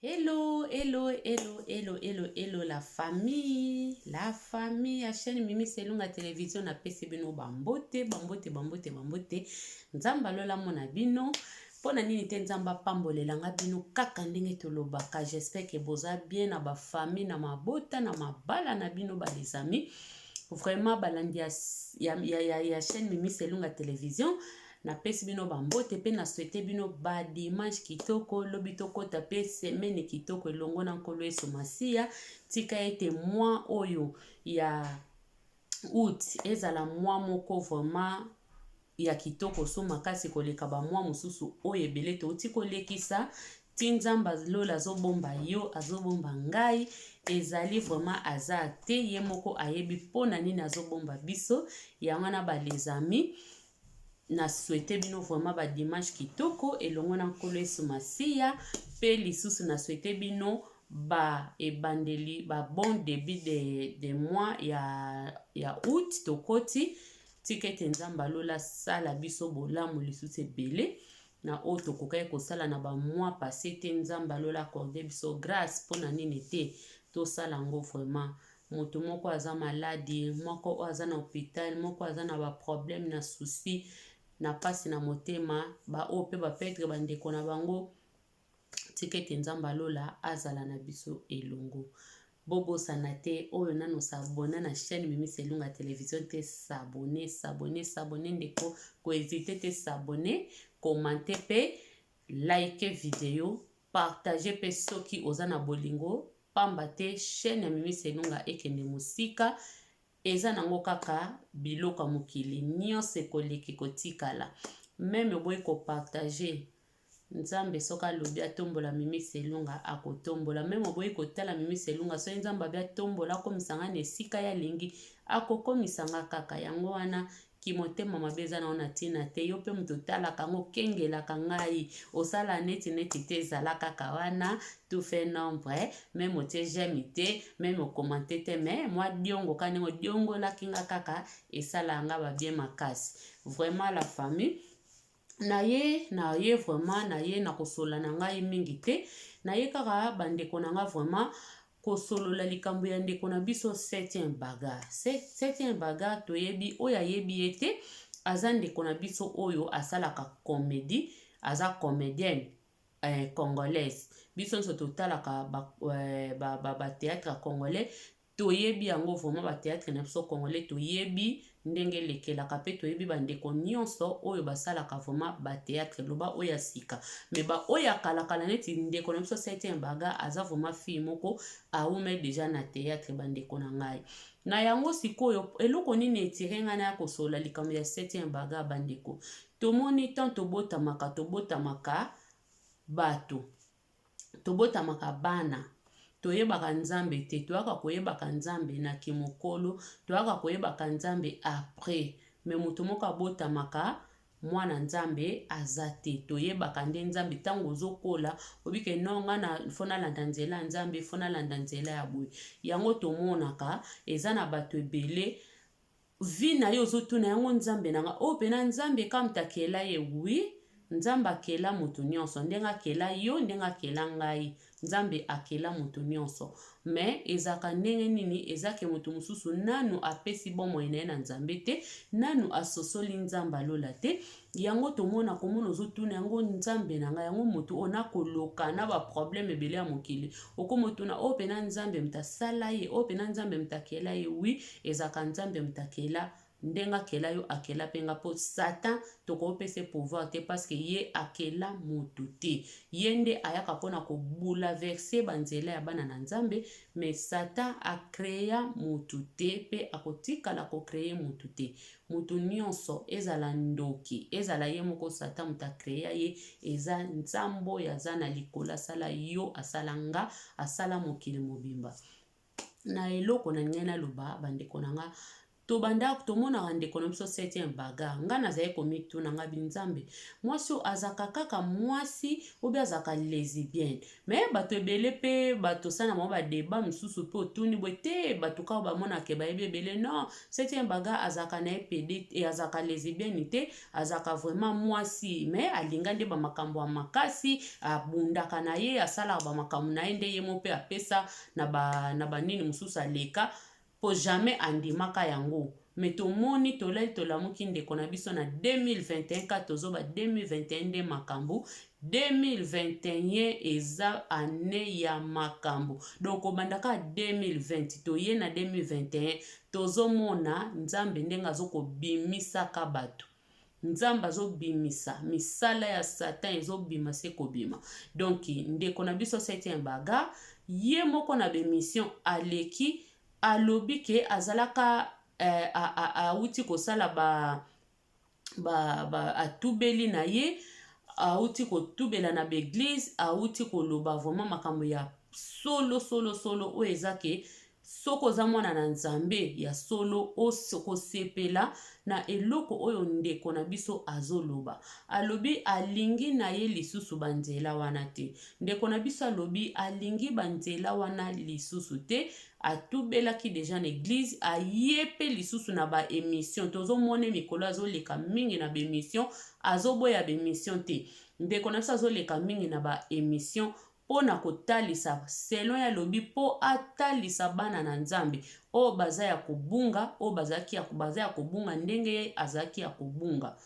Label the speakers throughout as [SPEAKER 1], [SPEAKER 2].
[SPEAKER 1] Hello, hello, hello, hello, hello, hello, la famille, la famille ya chaîne Mimi Selunga Télévision na pesi bino bambote, bambote, bambote, bambote. Nzambe alola mona bino. Mpo na nini te Nzambe apambolela nga bino kaka ndenge tolobaka. J'espère que boza bien na ba famille, na mabota, na mabala na bino ba les amis. Vraiment balandi ya, ya, ya, ya, ya chaîne Mimi Selunga Télévision. Napesi bino ba mbote pe na souhaite bino ba dimanche kitoko, lobi tokota pe semaine kitoko elongo na Nkolo Yesu Masiya. Tika ete mois oyo ya août ezala mois moko vraiment ya kitoko so makasi koleka ba mois mosusu oyo ebele touti kolekisa. Ti Nzambe lola azobomba yo, azobomba ngai, ezali vraiment hasard te, ye moko ayebi pona nini azobomba biso. Yango wana ba les amis, Na souhaite bino vraiment ba dimanche kitoko elongo na Nkolo Yesu Masiya pe lisusu na souhaite bino ba ebandeli ba bon debut de mois ya aout tokoti tika ete Nzambe ya lola asala biso bolamu lisusu ebele na oyo tokokaki kosala na ba mois passe te Nzambe ya lola accorde biso grace pona nini te tosala yango vraiment Mutu moko aza maladi, moko oyo aza na hopital, moko aza na ba problème na souci, na pasi na motema, ba oyo pe ba perdre ba ndeko na bango, tika ete Nzambe ya lola azala na biso elongo. Bobosana te oyo nanu s'abonner na chaîne Mimi Selunga Television te s'abonner, s'abonner, s'abonner ndeko, ko hesiter te s'abonner, commenter pe liker video, partager pe soki oza na bolingo Pamba te chaine ya Mimi Selunga ekende musika eza nango kaka biloko ya mokili nionso ekoleka ekotikala meme oboyi ko partager Nzambe soki alobi atombola Mimi Selunga akotombola meme oboyi kotala Mimi Selunga soki Nzambe abi atombola akomisa nga na esika ye alingi akokomisa nga kaka yango wana Kimotema mabe eza nango na tina te yo pe mutu otalaka yango okengelaka ngai osala neti neti te zala kaka wana tout fait nombre meme otie j'aime te meme o commente te mais mwa diongo kaka ndenge odiongolaki nga kaka esalaka nga ba bien makasi vraiment la famille na ye na ye vraiment na ye na kosolola na ngai mingi te na ye kaka ba ndeko na nga vraiment kosolola likambo ya ndeko na biso septième bagarre septième bagarre toyebi oyo ayebi ye te aza ndeko na biso oyo asalaka comédie aza comédienne congolaise biso nyonso totalaka ba, ba, ba, ba théâtre congolais Toyebi yango vraiment ba theatre na biso congolais toyebi ndenge elekelaka pe toyebi ba ndeko nionso oyo basalaka vraiment ba theatre loba oyo ya sika mais ba oyo ya kala kala neti ndeko na biso septième baga aza vraiment fille moko awumeli dejà na theatre ba ndeko na ngai na yango sikoyo eloko nini etire ngai naya kosolola likambo ya septième baga ba ndeko tomoni tant tobotamaka tobotamaka bato Tobotamaka bana, toyebaka Nzambe te, toyaka koyebaka Nzambe na kimokolo, toyaka koyebaka Nzambe après. Mais moto moko abotamaka mwana Nzambe aza te. Toyebaka nde Nzambe tango ozokola, oyebi ke non nga na faut nalanda nzela ya Nzambe, faut nalanda nzela ya boye. Yango tomonaka eza na bato ebele vie na yo ozo tuna yango nzambe na nga oyo pena nzambe kamta akela ye oui nzambe akela mutu nionso ndenge akela yo ndenge akela ngai nzambe akela mutu nionso mais ezalaka ndenge nini eza ke mutu mususu nanu apesi bomoi na ye na nzambe te nanu asosoli nzambe ya lola te yango tomona komona ozo tuna yango nzambe na ngai yango mutu oyo nakoloka na ba problème ebele ya mokili okoma otuna oyo pena nzambe mutu asala ye oyo pena nzambe mutu akela ye oui ezalaka nzambe mutu akela ndenge akela yo akela pe nga po satan tokopesa ye pouvoir te parce que ye akela mutu te ye nde ayaka pona ko bouleverser ba nzela ya bana na nzambe mais satan a crea mutu te pe akotikala ko creer mutu te Mutu nionso, ezala ndoki, ezala ye moko satan mutu a crea ye, eza Nzambe oyo aza na likolo asala yo, asala nga, asala mokili mobimba. Na eloko na lingai naloba ba ndeko na nga, Tobanda tomonaka ndeko na biso 7e bagarre. Nga nazali komituna nga bi Nzambe, mwasi oyo azalaka kaka mwasi ou bien azalaka lesbienne? Mais bato ebele pe bato osala na bango ba debat mosusu pe otuni boye te, bato kaka bamonaka ke bayebi ebele. Non, 7e bagarre azalaka na ye pede te, azalaka lesbienne te, azalaka vraiment mwasi, mais alinga nde ba makambo ya makasi, abundaka na ye, asalaka ba makambo na ye nde ye moko pe apesa na ba na ba nini mosusu aleka. Po jamais andimaka yango mais tomoni tolali tolamuki ndeko na biso na 2021 ka tozoba 2021 nde makambu 2021 eza annee ya makambu donc kobanda kaka 2020 toye na 2021 tozomona nzambe ndenge azokobimisaka batu nzambe azobimisa misala ya satan ezobima se kobima donc ndeko na biso 7e bagarre ye moko na bemission aleki alobi ke azalaka eh, awuti kosala ba, ba, ba atubeli na ye awuti kotubela na baeglise awuti koloba vraiment makambo ya solo solo solo oyo eza ke soki oza mwana na Nzambe ya solo okosepela na eloko oyo ndeko na biso azoloba. Alobi alingi na ye lisusu ba nzela wana te. Ndeko na biso alobi alingi ba nzela wana lisusu te. Atubelaki deja na eglise, aye pe lisusu na ba emission. Tozomona ye mikolo azoleka mingi na ba emission, azoboya ba emission te. Ndeko na biso azoleka mingi na ba emission mpo na kotalisa, selon ye alobi, mpo atalisa bana na Nzambe oyo baza ya kobunga, oyo bazalaki ya, baza ya kobunga ndenge ye azalaki ya kobunga.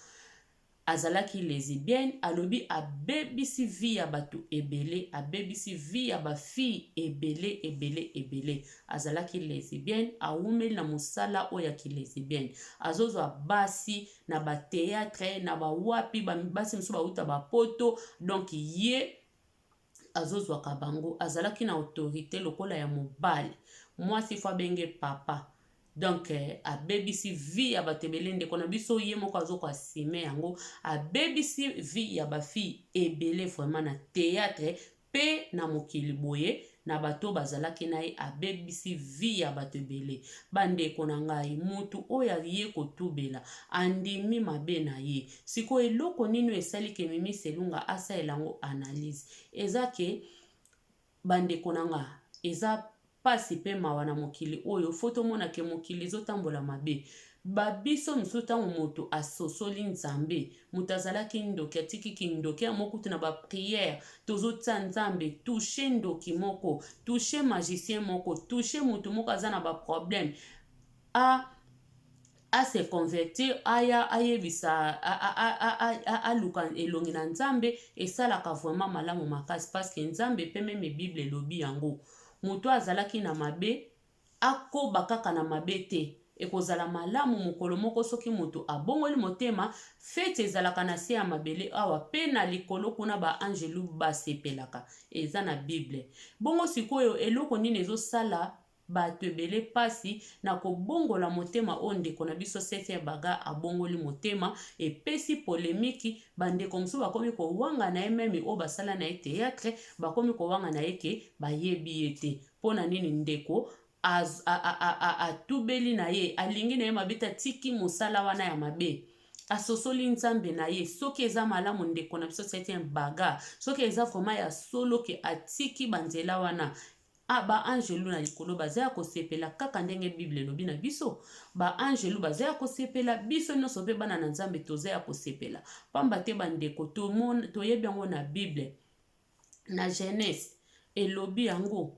[SPEAKER 1] Azalaki lesibienne, alobi abebisi vie ya bato ebele, abebisi vie ya ba fille ebele ebele ebele. Azalaki lesibienne, awumeli na mosala oyo ya kilesibienne. Azozwa basi na ba theatre, na ba wapi, basi mosusu bauta ba poto, donc ye azozwaka bango azalaki na autorite lokola ya mobali mwasi fo abenge papa donc eh, abebisi vie ya bato ebele ndeko na biso ye moko azoko asime yango abebisi vie ya bafille ebele vraiment na théâtre mpe na mokili boye na bato oyo bazalaki na ye abebisi vie ya bato ebele bandeko na ngai motu oyo aye kotubela andimi mabe na ye Sikoyo eloko nini oyo esali ke Mimi Selunga asalela yango analyse? Eza ke ba ndeko na nga eza pasi pe mawa na mokili oyo faut tomona ke mokili ezo tambola mabe. Ba biso misusu tango moto asosoli Nzambe, moto azalaki ndoki atiki kindoki yango kutu na ba prière tozo tia Nzambe touche ndoki moko, touche magicien moko, touche moto moko aza na ba problème a a se convertir aya ayebisa aluka elongi na nzambe esalaka vraiment malamu makasi parce que nzambe pe meme bible elobi yango moto azalaki na mabe akoba kaka na mabe te ekozala malamu mokolo moko soki moto abongoli motema feti ezalaka na se ya mabele awa pe na likolo kuna ba angelu basepelaka eza na bible bongo sikoyo eloko nini ezosala Batu ebele pasi na kobongola motema oyo ndeko na biso Cynthia Baga abongoli motema epesi polemique ba ndeko mosusu bakomi kowangana ye meme oyo basala na ye theatre bakomi kowangana ye ke bayebi ye te pona nini ndeko atubeli na ye alingi na ye mabe te atiki mosala wana ya mabe asosoli nzambe na ye soki eza malamu ndeko na biso Cynthia Baga soki eza vraiment ya solo ke atiki ba nzela wana Ah, ba anjelu na likolo baza ya kosepela kaka ndenge Bible elobi na biso. Ba anjelu baza ya kosepela, biso nyonso mpe bana na Nzambe toza ya kosepela. Pamba te bandeko, toyebi yango na Bible, na Genese elobi yango,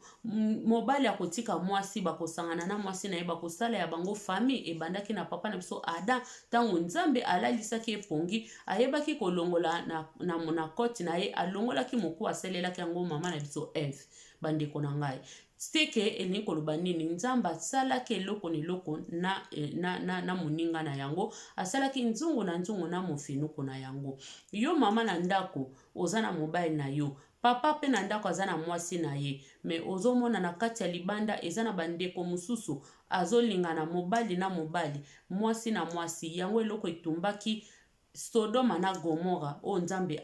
[SPEAKER 1] mobali akotika mwasi, bakosangana na mwasi na ye, bakosala ya bango famille. Ebandaki na papa na biso Adam, ntango Nzambe alalisaki ye pongi, ayebaki kolongola na, na, na kote na ye, alongolaki mokuwa, asalelaki yango mama na biso Eve. Bandeko na ngai, seke elingi koloba nini? Nzambe asalaki eloko na eloko na, eh, na, na, na moninga na yango, asalaki nzungu na nzungu na mofinuku na yango. Yo mama na ndako oza na mobali na yo, papa pe na ndako aza na mwasi na ye, me ozomona na kati ya libanda eza na bandeko mosusu azolingana mobali na mobali, mwasi na mwasi. Yango eloko etumbaki Sodoma na Gomora oyo Nzambe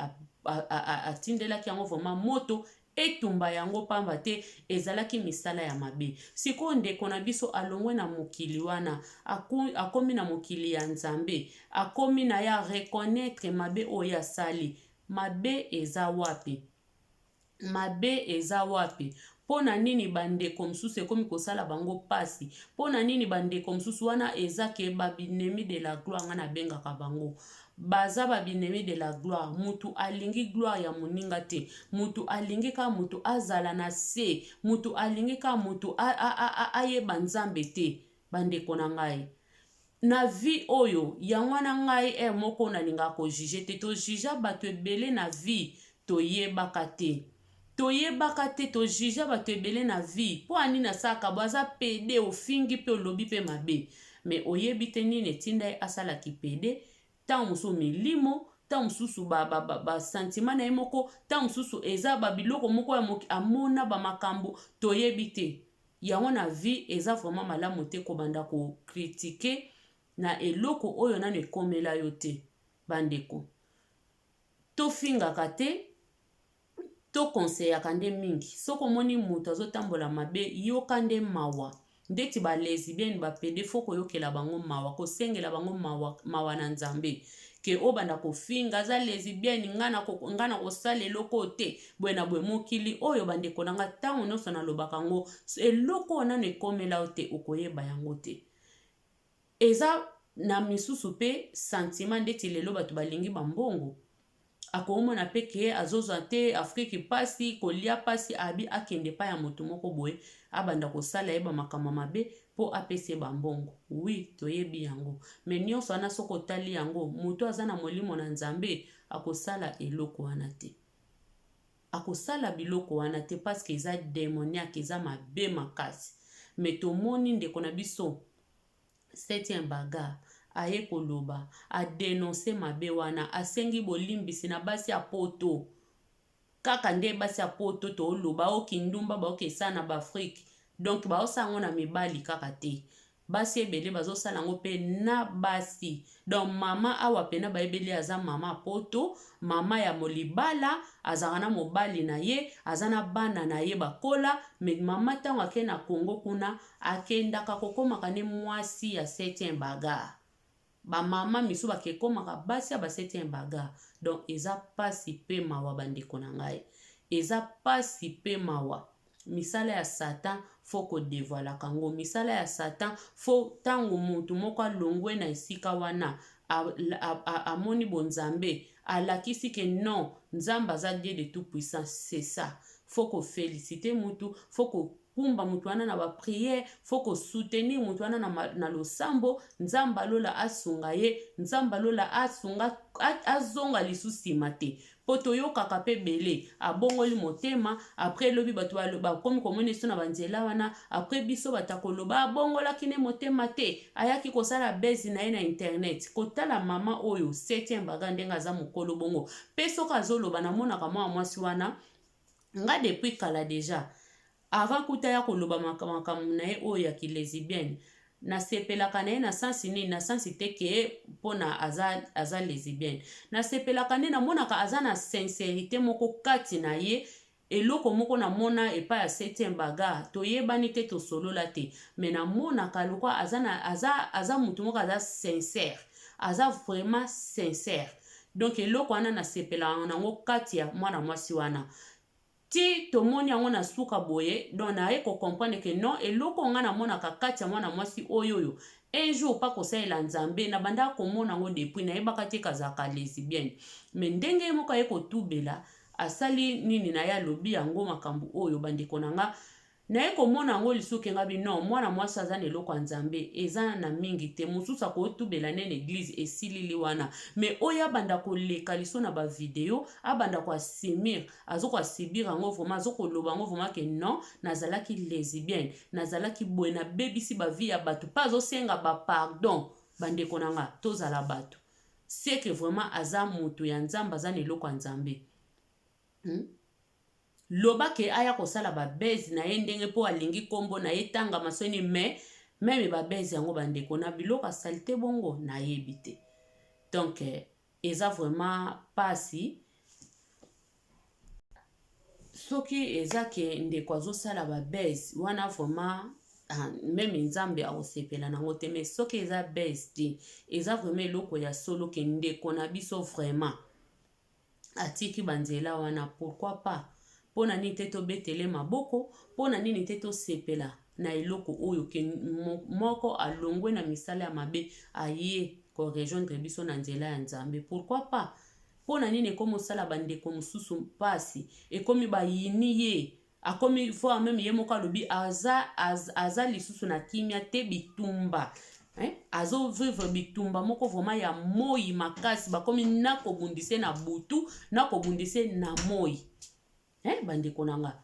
[SPEAKER 1] atindelaki yango vraiment moto etumba yango pamba te ezalaki misala ya mabe. Sikoyo ndeko na biso alongwe na mokili wana, akomi na mokili ya Nzambe, akomi na ye a reconnaitre mabe oyo ye asali. Mabe eza wapi? Mabe eza wapi? Mpo na nini ba ndeko mosusu ekomi kosala bango pasi? Mpo na nini ba ndeko mosusu wana eza ke ba binemi de la gloire nga nabengaka bango baza ba binemi de la gloire mutu alingi gloire ya moninga te mutu alingi kaka mutu azala na se mutu alingi kaka mutu ayeba Nzambe te bandeko na ngai na vie oyo yango wana ngai heure moko nalingaka ko juge te to jugea batu ebele na vie toyebaka te toyebaka te to jugea batu ebele na vie po ya nini asalaka boye aza pede ofingi pe olobi pe mabe mais oyebi te nini etinda ye asala ki pede ntango mosusu milimo ntango mosusu ba, ba, ba, ba sentiment na ye moko ntango mosusu eza ba biloko moko ya moki amona ba makambo toyebi te yango na vie eza vraiment malamu te kobanda ko critiquer na eloko oyo nano ekomela yo te bandeko tofingaka te To conseillaka nde mingi soki omoni mutu azo tambola mabe yoka nde mawa ndeti ba lesbienne ba pede faut koyokela bango mawa kosengela bango mawa mawa na nzambe ke obanda kofinga aza lesbienne nga na nga na kosala eloko oyo te boye na boye mokili oyo bandeko na nga ntango nyonso nalobaka yango eloko oyo nano ekomela yo te okoyeba yango te Eza na misusu pe sentiment ndeti lelo batu balingi ba mbongo akomona pe ke azozwa te Afrique pasi kolia pasi abi akende epai ya motu moko boye abanda kosala ye ba makambo ya mabe po apesa ye ba mbongo oui toyebi yango mais nionso wana soki otali yango motu aza na molimo na Nzambe akosala eloko wana te akosala biloko wana te parce que eza demoniaque eza mabe makasi mais tomoni ndeko na biso Septième bagarre aye koloba a denoncer mabe wana asengi bolimbisi na basi ya poto kaka nde basi ya poto toloba o kindumba baoke esala na ba Afrique donc baosala yango na mibali kaka te basi ebele bazosala yango mpe na basi donc mama awa pena bayebeli aza mama poto mama ya molibala azalaka na mobali na ye aza na bana na ye bakola me mama ntango ake na Congo kuna Akendaka kokomaka nde mwasi ya septième bagarre. Ba mama misusu bakekomaka basi ya ba septième bagarre. Donc eza pasi pe mawa ba ndeko na ngai. Eza pasi pe mawa. Misala ya Satan faut ko devoilaka yango. Misala ya Satan faut tango mutu moko alongwe na esika wana amoni bonzambe alakisi ke non Nzambe aza Dieu de tout puissant c'est ça. Faut ko feliciter mutu, faut ko kumba moto wana na ba prière faut ko soutenir moto wana na, na losambo nzambe alola asunga ye nzambe alola asunga azonga lisusu nsima te mpo toyokaka mpe ebele abongoli motema apres elobi bato bakomi komona biso na banzela wana apres biso bato akoloba abongolaki ne motema te ayaki kosala bezi na ye na internet kotala mama oyo septième baga ndenge aza mokolo bongo mpe soki azoloba namonaka mwana mwasi wana nga depuis kala deja avant kuta ya koloba makambo na ye oyo ya kilesibienne nasepelaka na ye na sansi nini na sansi te ke mpona aza, aza lesibienne nasepelaka nde namonaka aza na sincerite moko kati na ye eloko moko namona epai ya septième bagarre toyebani te tosolola te me namonaka lokwa aza, na, aza, aza motu moko aza sincère aza vraiment sincère donc eloko wana nasepelaka nango kati ya mwana mwasi wana ti tomoni yango na suka boye donc naye ko comprendre que non eloko nga namonaka kati ya mwana mwasi oyo oyo un jour pa kosalela nzambe na bandaka komona yango depuis nayebaka te kazalaka lesbienne mais ndenge ye moko aye kotubela asali nini na ye alobi yango makambo oyo bandeko na nga Naye komona yango lisusu ke ngabi non mwana mwasi aza na eloko ya nzambe eza na mingi te mosusu akotubela nde na eglise esilili wana mais oyo abanda koleka liso na ba video abanda ko asumir azo ko asubir yango vraiment azo koloba yango vraiment ke non nazalaki lesbienne nazalaki boye nabebisi ba vie ya bato pe azosenga ba pardon bandeko na nga tozala bato c'est que vraiment aza moto ya nzambe aza na eloko ya nzambe hmm? Loba ke aya kosala ba buzz na ye ndenge po alingi kombo na ye etangama soki nini mais meme ba buzz yango ba ndeko na biloko ya salite bongo nayebi te donc eza vraiment pasi. Soki eza ke ndeko azosala ba buzz wana vraiment ah, meme Nzambe akosepela nango te. Mais soki eza buzz te, eza vraiment eloko ya solo ke ndeko na biso vraiment atiki banzela wana, pourquoi pas? Mpo na nini te tobetele maboko? Mpo na nini te tosepela na eloko oyo ke moko alongwe na misala ya mabe, aye korejoindre biso na nzela ya Nzambe? Pourquoi pas? Mpo na nini ekomi osala bandeko mosusu mpasi? Ekomi bayini ye, akomi voire meme ye moko alobi aza, aza, aza lisusu na kimia te. Bitumba, eh? Azovivre bitumba moko vraiment ya moi makasi. Bakomi na kobundisa na butu, na kobundisa na moi, eh? Bandeko na nga,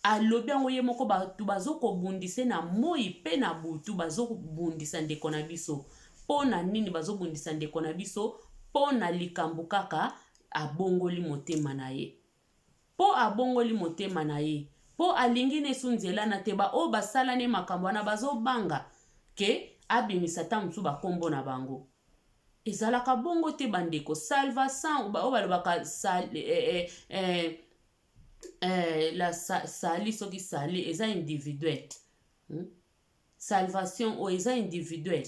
[SPEAKER 1] alobi yango ye moko, bato bazokobundisa na moi mpe na butu. Bazobundisa ndeko na biso mpo na nini? Bazobundisa ndeko na biso mpo na likambo kaka abongoli motema na ye, mpo abongoli motema na ye, mpo alingi nesu nzela na te. Baoyo basala ne makambo wana bazobanga ke abimisa ata mosusu bakombo na bango. Ezalaka bongo te, bandeko. Salvation oyo balobaka sal, eh, eh, eh, eh, la sa, sali soki sali eza individuel, Salvation oyo eza individuel.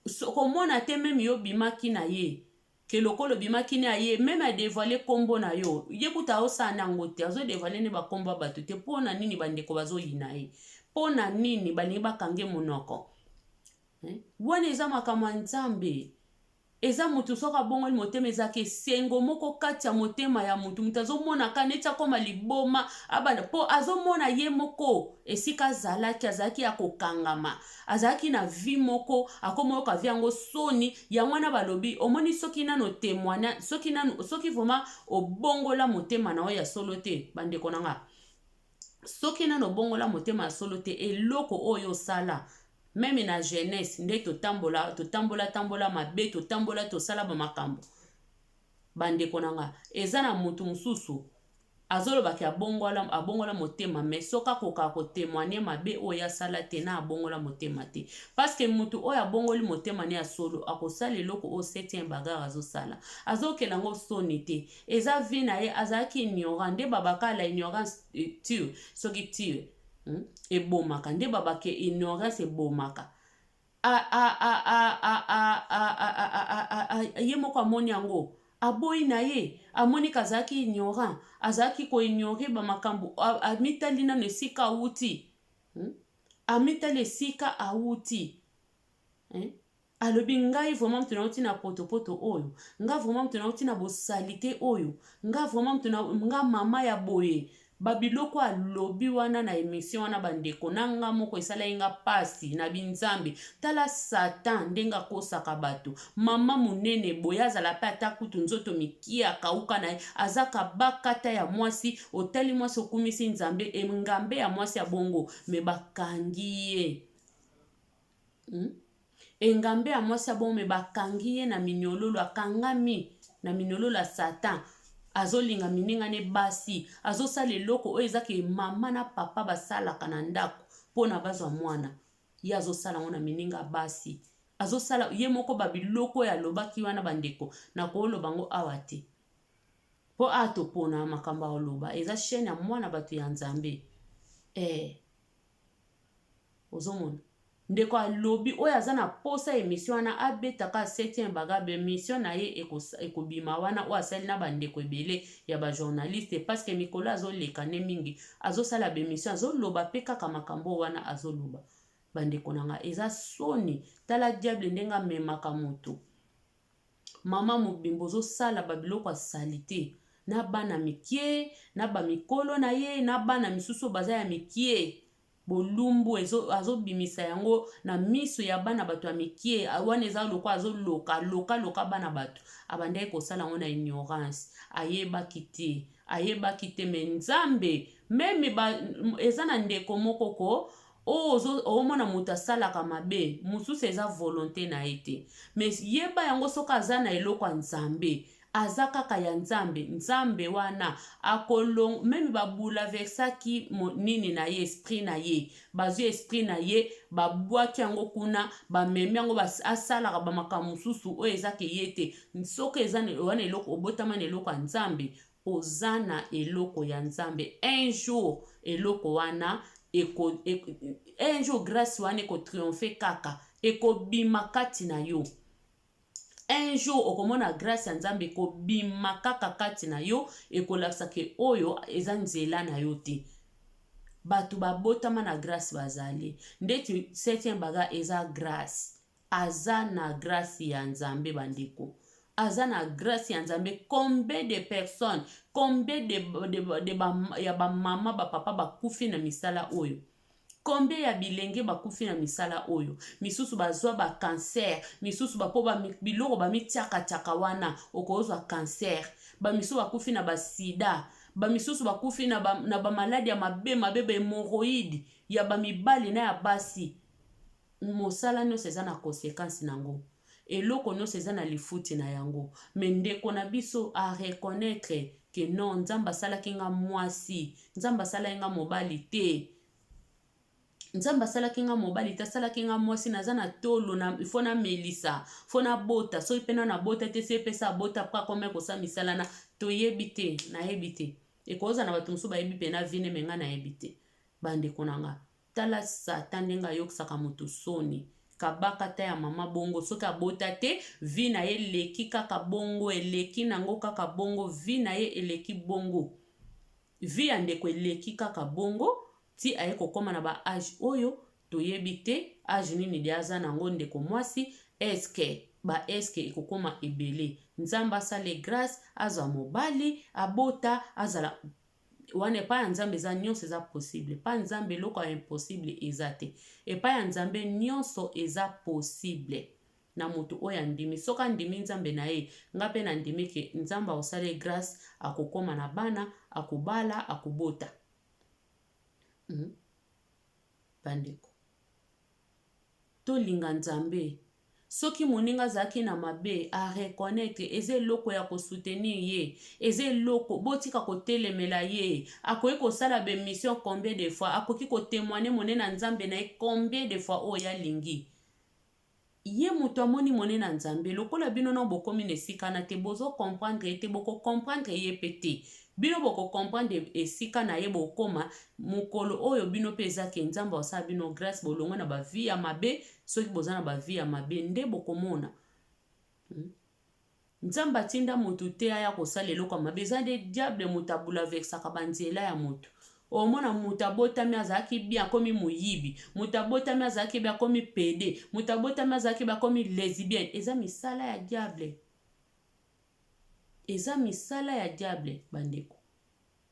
[SPEAKER 1] So, komona te meme yo bimaki na ye ke lokola obimaki na ye, meme adévoiler nkombo na yo, ye kuta aosala yango te. Azodévoiler nde bakombo ya bato te. Mpo na nini bandeko bazoyina ye? Mpo na nini balingi bakange monoko, eh? Wana eza makambo ya Nzambe. Eza motu soki abongoli motema, ezalaka esengo moko kati ya motema ya motu. Moto azomonaka neti akóma liboma abanda, mpo azomona ye moko esika azalaki, azalaki ya kokangama, azalaki na vie moko, akóma oyoka vie yango soni. Yango wana balobi, omoni, soki nano témoigne, soki nano, soki vraiment obongola motema na yo ya solo te, bandeko na nga, soki nano obongola motema ya solo te, eloko oyo osala meme na jeunesse nde totambola, totambola tambola mabe, totambola, tosala bamakambo, bandeko na nga, eza na motu mosusu azolobaki abongola, abongola motema, mais soki akokaka kotémoigner mabe oyo asala te, na abongola motema te. Parce que motu oyo abongoli motema ne ya solo akosala eloko oyo Septième Bagarre azosala, azokela yango soni te. Eza vie na ye. Azalaki ignorant nde babaka la ignorance tue, soki tue, Ebomaka nde babake ignorance ebomaka. Ye moko amoni yango, aboyi na ye, amoni ke azalaki ignorant, azalaki koignorer bamakambo. Amitali nano esika awuti, Amitali esika awuti, Alobi: "Ngai vraiment moto nauti na potopoto oyo, nga vraiment moto nauti na bosali te oyo, nga vraiment moto nga mama ya boye." Babiloko alobi wana na émission wana, bandeko na nga moko, esalaki nga mpasi na binzambe. Tala Satan ndenge akosaka bato. Mama monene boye, azala mpe ata kutu nzoto mikie, akauka na ye, aza kabakata ya mwasi. Otali mwasi, okumisi Nzambe, engambe ya mwasi ya bongo, mais bakangi ye, Engambe ya mwasi ya bongo, mais bakangi ye na minyololo, akangami na minyololo ya Satan. Azolinga mininga ne basi, azosala eloko oyo ezaki mama na papa basalaka na ndako mpona bazwa mwana, ye azosala yango na mininga basi, azosala ye moko babiloko oyo alobaki wana. Bandeko, nakoloba yango awa te, mpo awa topona makambo ya koloba. Eza chaîne ya mwana bato ya Nzambe, eh. Ozomona ndeko alobi oyo aza na posa émission wana, abetaka Septième Bagarre, émission na ye ekobima wana, oyo asali na bandeko ebele ya bajournaliste, parce que mikolo azoleka nde mingi azosala baémission, azoloba mpe kaka makambo wana azoloba. Bandeko na nga, eza soni. Tala diable ndenge amemaka moto. Mama mobimba ozosala babiloko ya saleté na bana mikie, na bamikolo na ye, na bana misusu oyo baza ya mikie. Bolumbu azobimisa yango na miso ya bana bato ya mikie wana. Eza lokola azoloka loka loka bana bato. Abandaki kosala yango na ignorance, ayebaki te, ayebaki te. Mais Nzambe meme ba, eza na ndeko moko ko oyo omona moto asalaka mabe mosusu, eza volonté na ye te. Mais yeba yango, soki aza na eloko ya Nzambe, aza kaka ya Nzambe. Nzambe wana akolong meme babouleversaki nini na ye, esprit na ye. Bazwi esprit na ye, babwaki yango kuna, bamemi yango, asalaka bamakambo mosusu oyo ezaka ye te. Soki eza wana eloko, obotama na eloko ya Nzambe. Oza na eloko ya Nzambe. Un jour eloko wana eko, eko un jour grace wana eko triompher kaka, ekobima kati na yo. Un jour okomona grace ya Nzambe ekobima kaka kati na yo, ekolakisa ke oyo eza nzela na yo te. Bato babotama na grace bazali. Ndeti septième baga eza grace. Aza na grace ya Nzambe ba ndeko. Aza na grace ya Nzambe. Combien de personnes, combien de, de, de ba, ya ba mama, ba papa bakufi na misala oyo? Combien ya bilenge bakufi na misala oyo? Misusu bazwa ba cancer, misusu ba po ba biloko ba mitiaka-tiaka wana okozwa cancer. Ba misusu bakufi na ba sida, ba misusu bakufi na ba, na ba maladi ya mabe mabe, ba hemorroïde ya ba mibali na ya basi. Mosala nionso eza na consequence na ngo. Eloko nionso eza na lifuti na yango. Mais ndeko na biso a reconnaitre que non Nzambe asalaki nga mwasi, Nzambe asalaki nga mobali te. Nzambe asalaki nga mobali te, asalaki nga mwasi, naza na tolo na il faut namelisa, faut nabota, soki pe nanu abota te, soki pe esi abota après akomi kosala misala na toyebi te, nayebi te. Ekozala na bato mosusu bayebi pena vie ne mais nga nayebi te. Ba ndeko na nga. Tala satan ndenge ayokisaka mutu soni kabaka ata ya maman bongo soki abota te vie naye eleki kaka bongo eleki nango kaka bongo vie naye eleki bongo vie ya ndeko eleki kaka bongo ti aye kokoma na ba age oyo toyebi te age nini de aza nango ndeko mwasi eske ba eske ekokoma ebele nzambe asale grace azwa mobali abota azala Wana epai ya Nzambe eza nionso eza possible. Epai ya Nzambe eloko ya impossible eza te. Epai ya Nzambe nionso eza possible na mutu oyo andimi. Soki andimi Nzambe na ye, nga pe na ndimi ke Nzambe akosala ye grace, akokoma na bana, akobala, akobota. Hum. Bandeko. Tolinga Nzambe. Soki moninga azalaki na mabe, a reconnaitre, eza eloko ya ko soutenir ye. Eza eloko, botika kotelemela ye. Akoki kosala ba emissions combien de fois, akoki ko temoigner monene ya Nzambe na ye combien de fois oyo ye alingi. Ye mutu amoni monene ya Nzambe, lokola bino nanu bokomi na esika wana te, bozo comprendre ye te, boko comprendre ye pe te. Bino boko comprendre esika na ye bokoma mokolo oyo bino pe eza ke Nzambe akosala bino grace bolongwe na ba vie ya mabe soki boza na ba vie ya mabe nde bokomona hmm? Nzambe atinda moto te aya kosala eloko ya mabe eza nde diable moto abulaversaka banzela ya moto omona moto abotami azalaki bien akomi moyibi moto abotami azalaki bien akomi pede moto abotami azalaki bien akomi lesbienne eza misala ya diable Eza misala ya diable ba ndeko.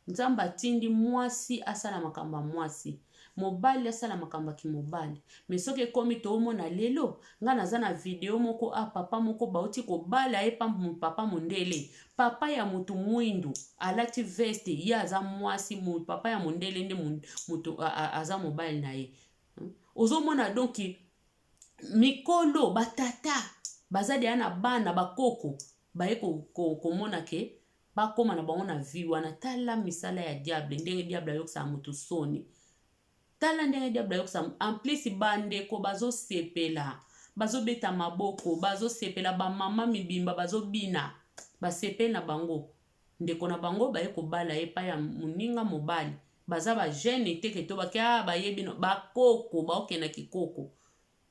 [SPEAKER 1] Nzambe atindi mwasi asala makambo ya mwasi, mobali asala makambo ya kimobali. Mais soki ekomi toomona lelo, nga naza na video moko a papa moko bauti kobala ye pa papa mondele, papa ya mutu mwindu alati veste, ye aza mwasi, papa ya mondele nde mutu aza mobali na ye. Ozomona donc mikolo ba tata baza deja na bana ba koko baye komona ko, ko ke bakoma na bango na vie wana. Tala misala ya diable ndenge diable ayokisaka moto soni. Tala ndenge diable ayokisaka en plus bandeko bazosepela bazobeta maboko bazosepela bamama mibimba bazobina basepeli na bango ndeko na bango baye kobala ye epai ya moninga mobali baza ba jeune te ke to bake ah bayebi no bakoko baokenda kikoko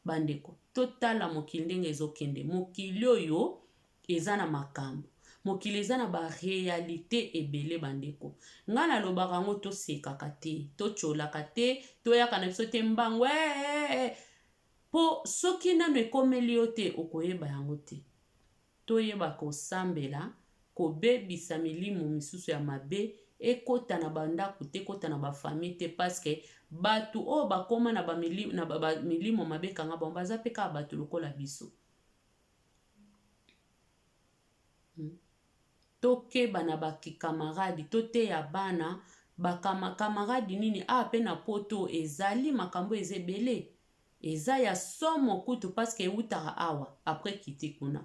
[SPEAKER 1] bandeko totala mokili ndenge ezokende mokili oyo eza na makambo mokili eza na ba realite ebele bandeko ngai nalobaka yango tosekaka te totyolaka te toyaka na biso te mbangu ee eh, eh, po soki nano ekomeli yo te okoyeba yango te Toyeba kosambela, kobebisa milimo misusu ya mabe ekota na ba ndaku te, ekota na ba famille te parce que batu oyo bakoma na ba milimo mabe ekanga bango baza pe kaka batu lokola biso. Tokeba na ba ki camarade, toteya bana ba camarade nini awa pe na poto ezali makambo eza ebele. Eza ya somo kutu parce que ewutaka awa après ekiti kuna.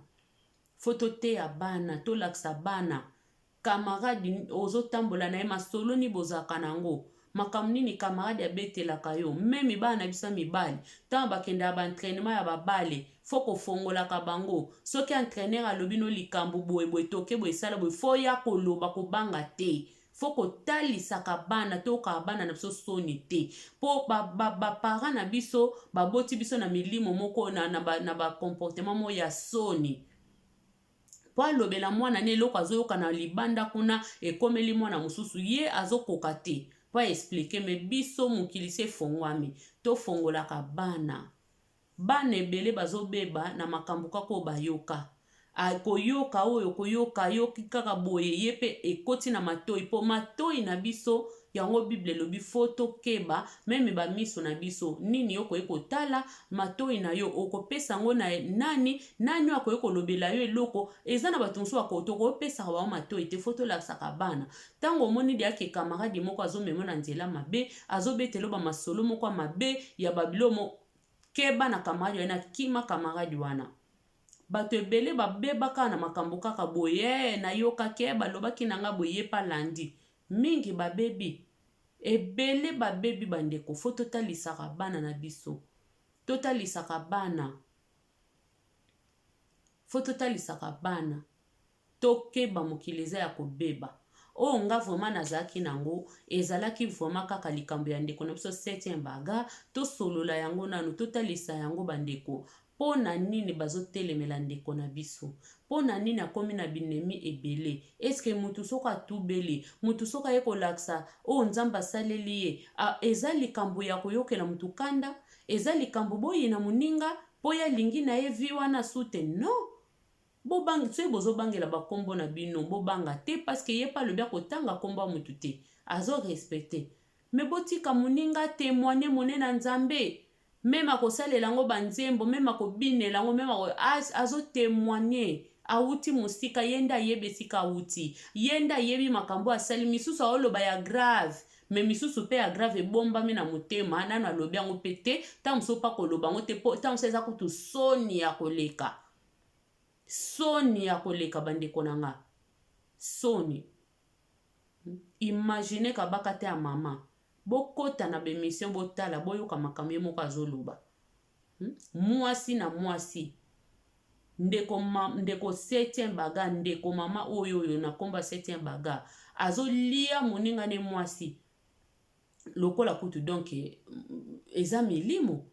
[SPEAKER 1] Faut toteya bana, tolakisa bana camarade ozo tambola na ye masolo nini bozalaka na yango? Makambo nini camarade abetelaka yo? Meme bana na biso ya mibali, ntango bakendaka ba entraînement ya babale, faut kofongolaka bango. Soki entraîneur alobi no likambo boye boye, toke boye, esala boye, faut ya koloba, kobanga te. Faut kotalisaka bana, toyokaka bana na biso soni te, mpo baparent ba na biso baboti biso na milimo moko na bacomportement moko ya soni. Mpo alobela mwana ne eloko azoyoka na libanda kuna, ekomeli mwana mosusu, ye azokoka te mpo aexpliquer. Mais biso, mokili se efongwami, tofongolaka bana. Bana ebele bazobeba na makambo kaka oyo bayoka, koyoka oyo koyoka, yoki kaka boye, ye mpe ekoti na matoi, mpo matoi na biso yango Bible elobi faut tokeba. Même bamiso na biso, nini okoki kotala, matoi na yo okopesa yango na nani? Nani oyo akoki kolobela yo eloko? Eza na bato mosusu tokopesaka bango matoi te. Faut tolakisaka bana, ntango omoni diake camarade moko azomema na nzela mabe, azobetela bamasolo moko ya mabe ya babilomo, keba na camarade wana, kima camarade wana. Bato ebele babebaka na makambo kaka boye, nayokaki balobaki na nga boye, ye mpe alandi mingi, babebi ebele, babebi. Bandeko, faut totalisaka bana na biso, totalisaka bana, faut totalisaka bana, tokeba, mokili eza ya kobeba. Oyo nga vraiment nazalaki nango, ezalaki vraiment kaka likambo ya ndeko na biso septième bagarre. Tosolola yango nanu, totalisa yango bandeko. Mpo na nini bazotelemela ndeko na biso? Mpo na nini akomi na binemi ebele? Eske mutu soki atubeli, mutu soki aye kolakisa oyo Nzambe asaleli ye, eza likambo ya koyokela mutu kanda? Eza likambo boyina moninga mpo ye alingi na ye vie wana su te? Non. Bobanga, soki bozobangela bakombo na bino, bobanga te, parce que ye mpe alobi akotanga nkombo ya mutu te, azorespecter. Mais botika moninga témoigne monene na Nzambe. Même akosalela yango banzembo, même akobinela yango, même azotémoigne, awuti mosika, ye nde ayebi esika awuti, ye nde ayebi makambo asali. Misusu aoloba ya grave, mais misusu mpe ya grave ebombami na motema, nano alobi yango mpe te. Ntango mosusu mpa koloba yango te, mpo ntango mosusu eza kutu soni ya koleka, soni ya koleka. Bandeko na nga, soni. Imagine kabaka te ya mama. Bokota na baémission, botala, boyoka makambo ye moko azoloba. Mwasi na mwasi, ndeko, ndeko septième bagarre, ndeko mama oyo na nkombo ya septième bagarre, azolia moninga ne mwasi lokola kutu. Donc eza milimo,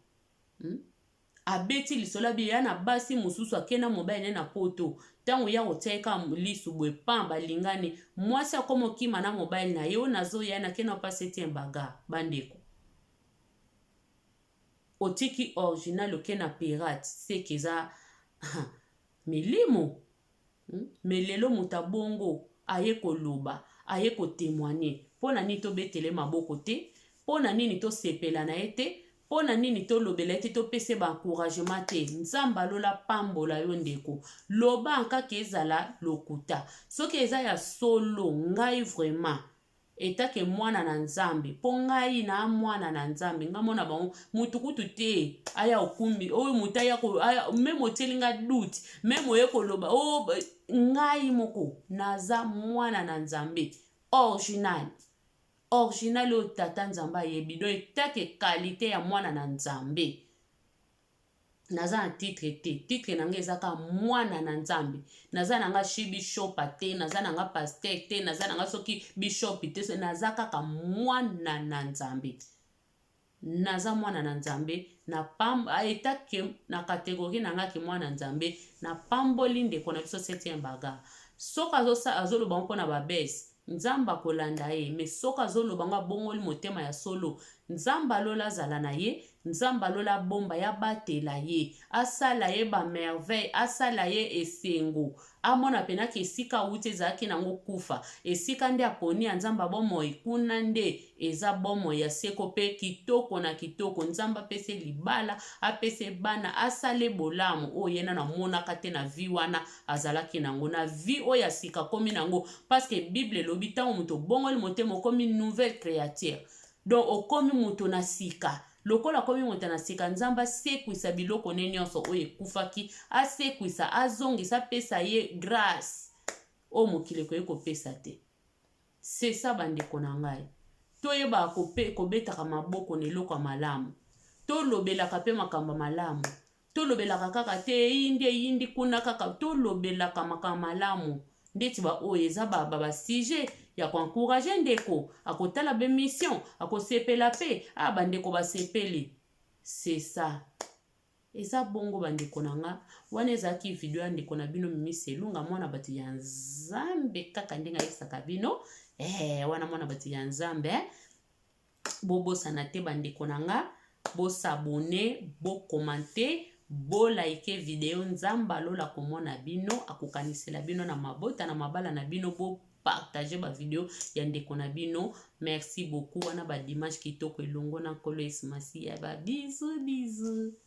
[SPEAKER 1] Abeti lisolo, abi ya na basi mosusu, akenda mobali ne na Poto. Ntango ya kotia ye kaka lisu boye, pan balingani, mwasi akoma okima na mobali na ye. Oyo nazoya, nakenda pa septième bagarre. Bandeko, otiki original, oke na pirate, seke eza milimo. Mais lelo moto abongo aye koloba, aye kotémoigne, mpo na nini tobetele maboko te? Mpo na nini tosepela na ye te? Mpo na nini tolobela ye te, topesa ye baencouragement te? Nzambe alola pambola yo, ndeko. Loba kaka, ezala lokuta, soki eza ya solo, ngai vraiment etake mwana na Nzambe, mpo ngai na mwana na Nzambe, ngai mona bango mutu kutu te aya okumbi oyo motu aya, même otieli nga doute, même oye koloba o ngai moko naza mwana na Nzambe original, original oyo tata Nzambe ayebi. Donc etake qualité ya mwana na Nzambe, naza na titre te. Titre na ngai eza kaka mwana na Nzambe. Naza na nga shi bishop te, naza na nga pasteur te, naza na nga soki bishop te, naza kaka mwana na Nzambe. Naza mwana na Nzambe na etake na catégorie na nga ke mwana Nzambe. Napamboli ndeko na biso septième bagarre. Soki azoloba mpona babese, Nzambe akolanda ye. Mais soki azoloba ngo abongoli motema ya solo, Nzambe alola azala na ye, Nzambe alola abomba ye, abatela ye, asala ye bamerveille, asala ye esengo, amona mpenaka esika awuti ezalaki nango kufa, esika nde aponi ya Nzambe bomoi, kuna nde eza bomoi ya seko mpe kitoko na kitoko. Nzambe apesa libala, apesa bana, asala bolamu oyo ye nano amonaka te na vie wana azalaki nango, na vie oyo ya sika akomi nango, parce que Bible elobi ntango moto obongoli motema, okomi nouvelle créature, donc okomi moto na sika. Lokola akomi moto na sika, Nzambe asekwisa biloko ne nyonso oyo ekufaki, asekwisa, azongisa, apesa ye grâce oyo mokili ekoki kopesa te. C'est ça, bandeko na ngai. Toyebaka kobetaka maboko na eloko ya malamu. Tolobelaka mpe makambo ya malamu. Tolobelaka kaka te eyindi eyindi kuna kaka. Tolobelaka makambo malamu. Ndeti ba oyo eza ba ba sujet ya ko encourager ndeko akotala ba emission akosepela pe ah ba ndeko basepeli c'est ça eza bongo ba ndeko na nga wana ezalaki video ya ndeko na bino Mimi Selunga mwana bato ya Nzambe kaka ndenge ayebisaka bino eh wana mwana bato ya Nzambe eh? Bobosana te ba ndeko na nga bo s'abonner bo commenter bo liker video Nzambe alola komona bino akokanisela bino na mabota na mabala na bino bo partager ba video ya ndeko na bino merci beaucoup wana ba dimanche kitoko elongo na Nkolo Yesu Masiya ba bisous bisous.